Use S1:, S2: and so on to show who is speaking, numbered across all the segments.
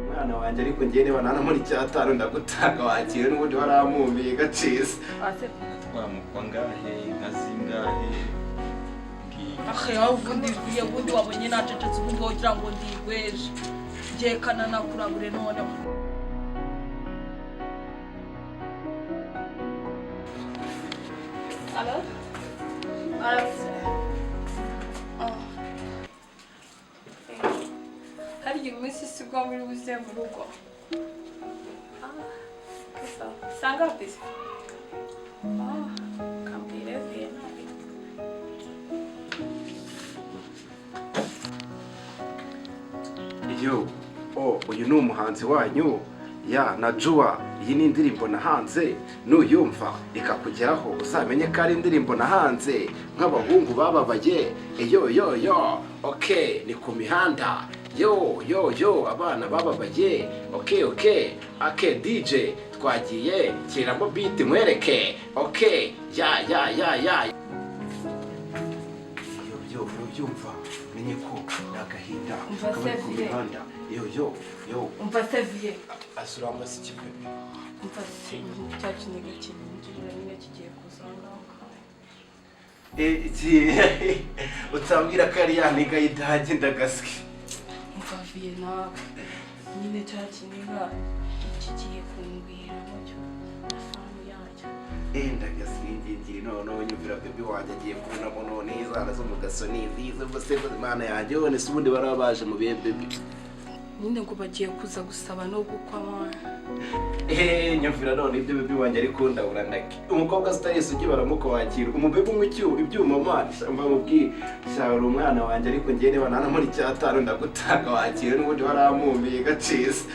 S1: Umwana wanjye, ariko njye niba nta muri cyatanu ndagutanga, wakira n'ubundi waramumbiye gaciza.
S2: Twamukwa ngahe, nka zingahe?
S3: Ahe, aho ubundi iyo ubundi wabonye nacecetse, ubundi wogira ngo ndigweje njyekana nakurabure none.
S4: Alo? Aramutse. Oh. Harya umunsi si bwo muri buze mu rugo? Ah, gusa. Saa ngapi se? Ah, kambwire Vienna.
S1: Yo, oh, uyu ni umuhanzi wanyu ya Najua. Iyi ni indirimbo nahanze, nuyumva ikakugeraho uzamenye ko ari indirimbo nahanze nk'abahungu bababaye. Yo yo yo, okay, ni ku mihanda. Yo yo yo, abana bababaye. Okay okay ake DJ twagiye kiramo beat nkwereke. Okay, ya ya ya ya, yo yo, ubyumva menye ko ni agahinda
S4: Umva
S1: kaba ari ku
S4: se,
S1: mihanda. Yo yo yo.
S4: Umva se vie.
S1: Asuramba si kibebe.
S4: Umva se, cya kiniga kinyinjirira nyine kigiye kuza aho ngaho kandi.
S1: Iki utambwira ko ari ya niga y'idage ndagaswi.
S4: Umva vie nawe. Nyine cya kiniga kigiye kungwiramo cyo. Na famu yacyo.
S1: Ndagaswi ngiye noneho nyumvira bebe wanjye agiye kubonamo none izana zo mu gasoni zize ubwo se Imana yanjye, none se ubundi baraba baje mu bihe bebe?
S4: Nyine ngo bagiye kuza gusaba no gukwa mwana.
S1: Nyumvira none ibyo bebe wanjye ari kundabura ndake. Umukobwa utari isugi baramuka wakira. Umubebe unywa icyuma ibyuma man, mba mubwiye. Sha, uri umwana wanjye, ariko njye niba nta muri cyatanu ndagutanga, wakira n'ubundi waramumbiye gaciza.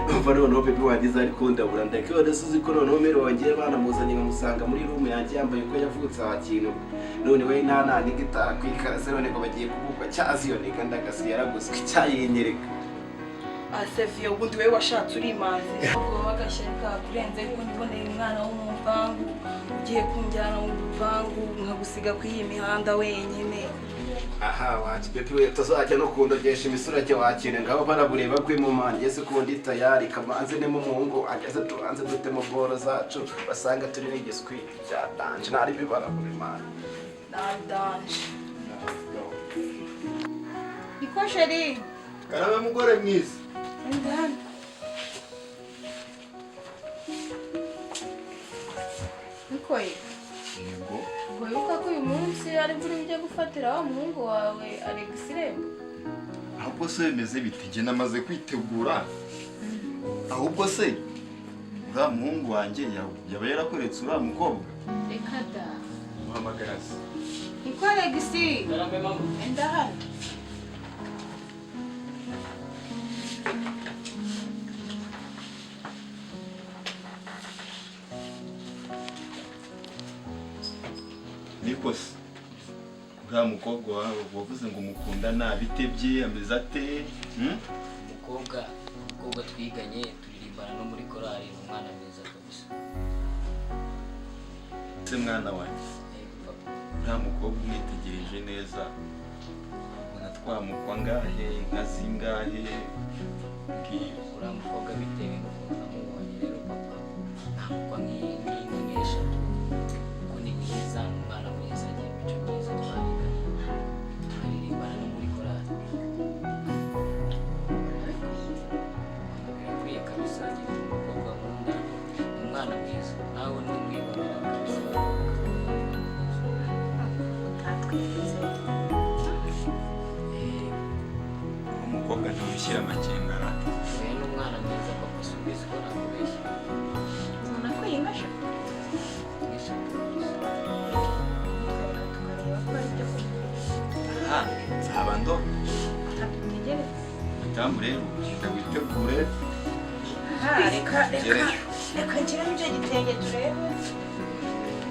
S1: Umva noneho bebe wanjye ari kundabura ndake. None se uzi ko noneho mere wanjye banamuzanye nkamusanga muri room yanjye yambaye uko yavutse aha kintu. None we nta nta niga itakwikaraze, none ngo bagiye kugukwa cyazi iyo niga ndagasi yaraguzwe cyayinyereka.
S3: Aseviye, ubundi wowe washatse uri imanzi.
S4: Ubwo agashyari kakurenze ko niboneye umwana wo mu mpangu, ugiye kunjyana mu rupangu nkagusiga kuri iyi mihanda wenyine.
S1: Aha wacu bebe we tuzajya no kundogesha imisurage wakire ngabo barabureba gwe mu manje se kundi tayari kamanze ne mu muhungu ageze tubanze dutemo boro zacu basanga turi n'igiswi bya danje ntari bibarabura imana.
S4: Nadanje.
S5: Niko sheri.
S2: Karame mugore mwiza.
S5: Enda hano. Niko ye.
S2: Yego.
S5: Ubwo wibuka ko uyu munsi ari buri ujya gufatira wa muhungu wawe Alex Irembo?
S2: Ahubwo se bimeze bite? Njye namaze kwitegura. Ahubwo se uriya muhungu wanjye yaba yarakoretse uriya mukobwa?
S5: Reka da.
S2: Muhamagara se.
S5: Niko Alex.
S6: Karame mama.
S5: Enda hano.
S2: Niko se uriya mukobwa wawe wavuze ngo mukundana bite bye, ameze ate? Hmm?
S6: Umukobwa twiganye turirimbana no muri korali, ni umwana mwiza kabisa.
S2: Se mwana wanjye,
S6: Yego papa.
S2: uriya mukobwa umwitegereje neza ubona twamukwa ngahe, nka zingahe? Mbwira.
S6: Uriya mukobwa bitewe n'ukuntu namubonye rero papa, namukwa nk'inka nk'eshatu kuko ni mwiza, ni umwana mwiza, agira imico myiza, twariganye tukaririmbana no muri korali. Birakwiye kabisa, njye ni umukobwa nkunda, ni umwana mwiza, nawe numwibonera kabisa. Eh,
S2: Umukobwa ntiwishyira amakenga ra.
S6: Oya, ni umwana mwiza papa, simbizi ko nakubeshya.
S5: Ubona ko yingasha.
S6: Nk'eshatu kabisa.
S5: Tukareba ko ari byo koko.
S2: Aha nzaba ndo.
S5: Tutegereze.
S2: Madamu rero genda witegure.
S5: Aha, reka reka.
S2: Gereyo.
S5: Reka nshyiremo icyo gitenge turebe.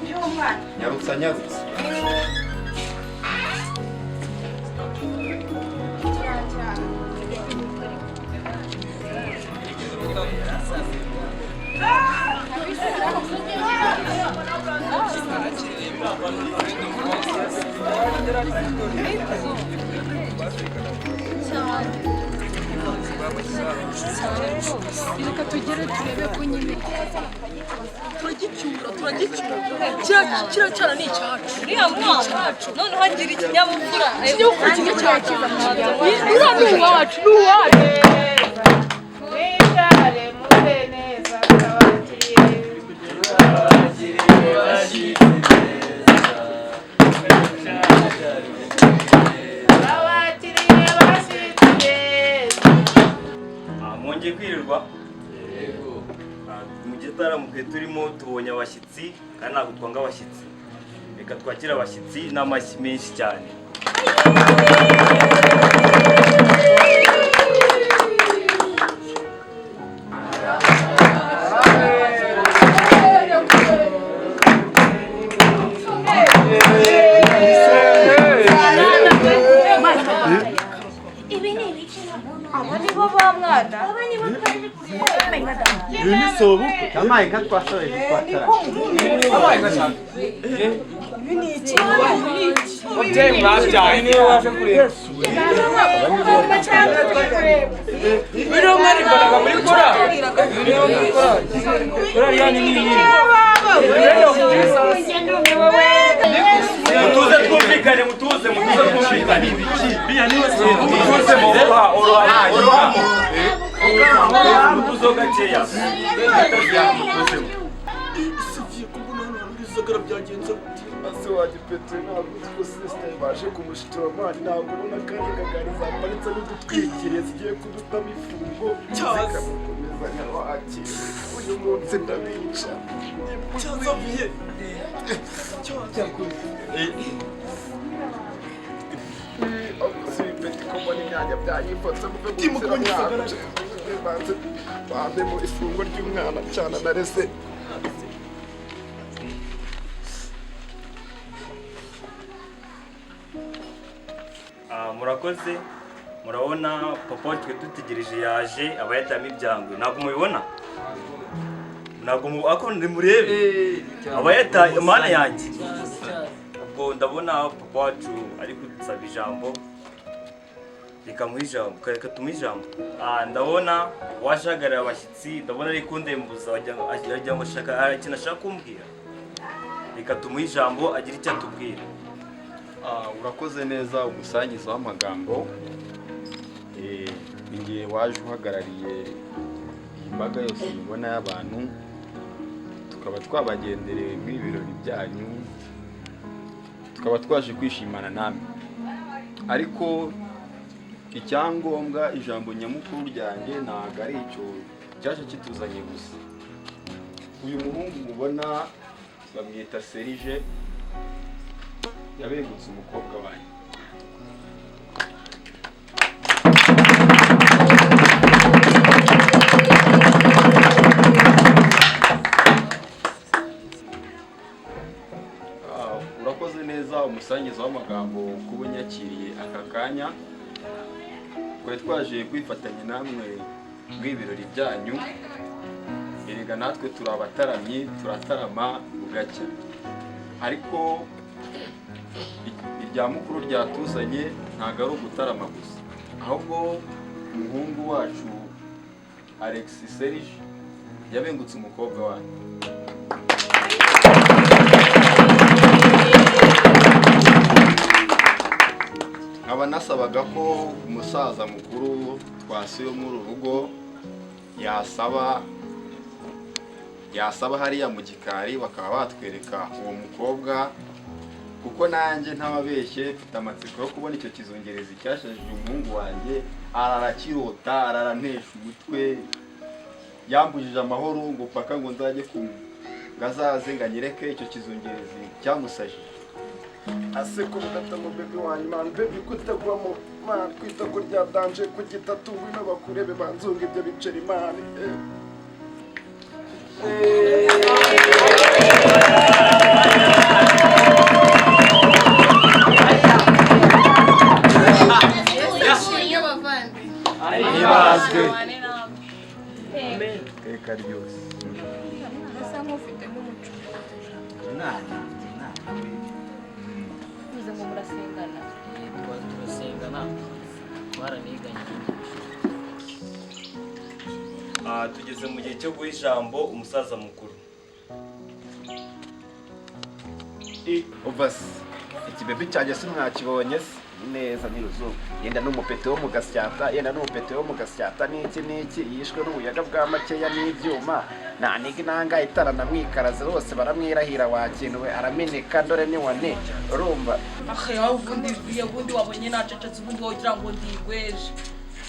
S5: By'umwana.
S2: Nyarutsa nyarutsa.
S3: Reka tugere turebe ko nyine turagicyura, turagicyura. Kiriya cyana ni icyacu.
S4: Uriya mwana noneho agira ikinyabupfura.
S3: Ikinyabupfura kimwe cyacu. Uriya ni uwacu, ni uwacu.
S7: Mwicare mube neza turabakiriye. Turabakiriye bashyitsi beza.
S8: Mwongeye kwirirwa. Mu gitaramo twe turimo tubonye abashyitsi kandi ntabwo twanga abashyitsi. Reka twakire abashyitsi n'amashyi menshi cyane.
S5: Ibi ni ibiki?
S4: Aba nibo ba mwana.
S5: Aba nibo twari kureba.
S2: Ibi ni sobukwe. Amaye nka twasoreje twatara.
S3: Ibi ni iki?
S9: Mubyeyi mwabyaye niwe waje kureba. Biriho mwarimbanaga muri korali. Biriho muri korali. Korali yanyu ni iyi.
S8: Mutuze twumvikane, mutuze, mutuze twumvikane. Mutuze oroha, oroha, oroha. Mutuze ho gakeya. Mutuzemo.
S1: Sigiye kubona hano hantu gisagara byagenze gute? Ase wanjye Petero ntabwo uzi ko sister baje kumushitura mani, ntabwo ubona kandi kagari zaparitse n'udutwikiriye zigiye kudutamo ifungo zikamukomeza nkabakira. Uyu munsi ndabica.
S9: Cyazavuye.
S1: Si Peti ko mbona imyanya byanyifotse muve mu nzira mwaje. Banze bambemo ifungo ry'umwana cyane narese.
S8: Murakoze. Murabona papa twe dutegereje yaje aba yatamo ibyangwe, ntabwo mubibona, ntabwo ako murebe aba yataye mana yanjye. Ubwo ndabona papa wacu ari kudusaba ijambo, reka muhe ijambo, reka tumuhe ijambo. Ndabona washagarira abashyitsi, ndabona ari kundembuza wagira ngo ashaka hari ikintu ashaka kumbwira. Reka tumuhe ijambo agire icyo atubwira.
S2: Urakoze neza umusangiza w'amagambo. Igihe waje uhagarariye iyi mbaga yose mubona y'abantu, tukaba twabagendereye muri ibirori byanyu, tukaba twaje kwishimana namwe. Ariko icyangombwa, ijambo nyamukuru ryanjye ntabwo ari icyo cyaje kituzanye gusa. Uyu muhungu mubona bamwita Serije, yabengutse umukobwa wanjye. Urakoze neza umusangiza w'amagambo kuba unyakiriye aka kanya. Twari twaje kwifatanya namwe muri ibirori byanyu. Erega natwe turi abataramyi, turatarama bugacya. Ariko irya mukuru ryatuzanye ntabwo ari ugutarama gusa, ahubwo umuhungu wacu Alex Serge yabengutse umukobwa wanyu. Nkaba nasabaga ko umusaza mukuru twasuye muri uru rugo yasaba hariya mu gikari bakaba batwereka uwo mukobwa, kuko nanjye ntababeshye mfite amatsiko yo kubona icyo kizungerezi cyashajije umuhungu wanjye. Ararakirota, ararantesha umutwe, yambujije amahoro ngo paka ngo nzajye ku ngazaze ngo anyereke icyo kizungerezi cyamusajije.
S1: Ase ko mudatamo bebe wanyu man, bebe kutagwamo man, kwita ko rya danje kugitatu ngwino bakurebe banzunga ibyo biceri man.
S2: Ibazwe iteka ryose.
S5: Asa nk'ufitemo umuco. Bivuze ngo murasengana.
S6: Turasengana, twaraniganye.
S8: Tugeze mu gihe cyo guha ijambo umusaza mukuru.
S1: Umva se, ikibebe cyanjye se mwakibonye se neza? Ni ruzuba, yenda n'umupete wo mu gasyata, yenda n'umupete wo mu gasyata, n'iki n'iki, yishwe n'ubuyaga bwa makeya n'ibyuma, nta niga inanga itara namwikaraze bose baramwirahira, wakintu we arameneka, dore ni wane, urumva?
S3: Ahe, aho ubundi wabonye nacecetse, ubundi wogira ngo ndigweje.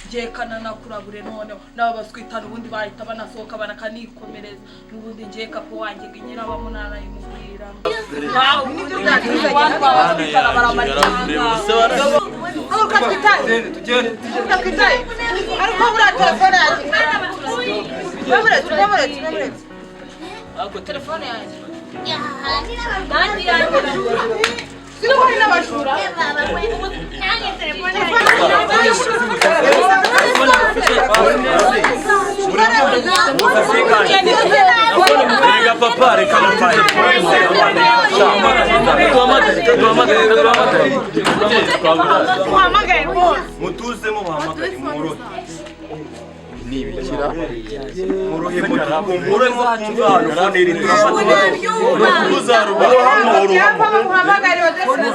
S3: Njyekana nakurabure noneho nabo baswitana, ubundi bahita banasohoka banakanikomereza n'ubundi. Ngiye kapo wanjye ngo nyirabamo narayimubwira. Baswitana baramara.
S7: Haguruka twitaye. Haguruka twitaye. Ariko buriya telefone yanjye. Bamuretse, bamuretse, bamuretse.
S5: Telefone yanjye nanjye yanjye.
S7: Siko hari n'abajura.
S5: Nanjye telefone.
S8: Reka papa, reka papa. Duhamagare, duhamagare, duhamagare.
S7: Muhamagare rwose.
S8: Mutuzemo, bahamagare mworohe.
S2: Nibikira.
S8: Mworohe, mworohe, twumve ahantu phone iri, turafata tuzaruba.
S7: Muhamagare telefone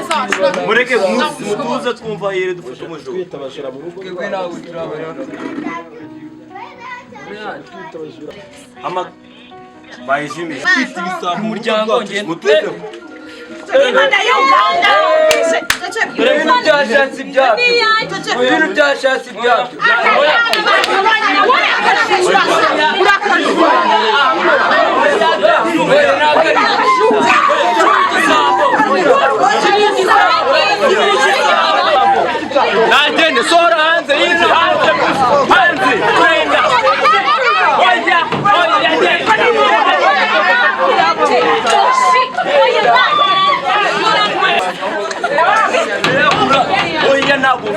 S7: zanjye.
S8: Mureke mutuze, twumva yere dufashe umujura.
S9: Twebwe ntabwo turabareba.
S8: Ama bayijimije umuryango ngende. Mutuze.
S9: Dore ibintu byashatse ibyabyo, ibintu byashatse ibyabyo. Oya, ntabwo ari
S8: Nagende, sohora hanze, yinjira hanze, hanze, kurinda. Oya, oya, genda. Oya, ntabwo.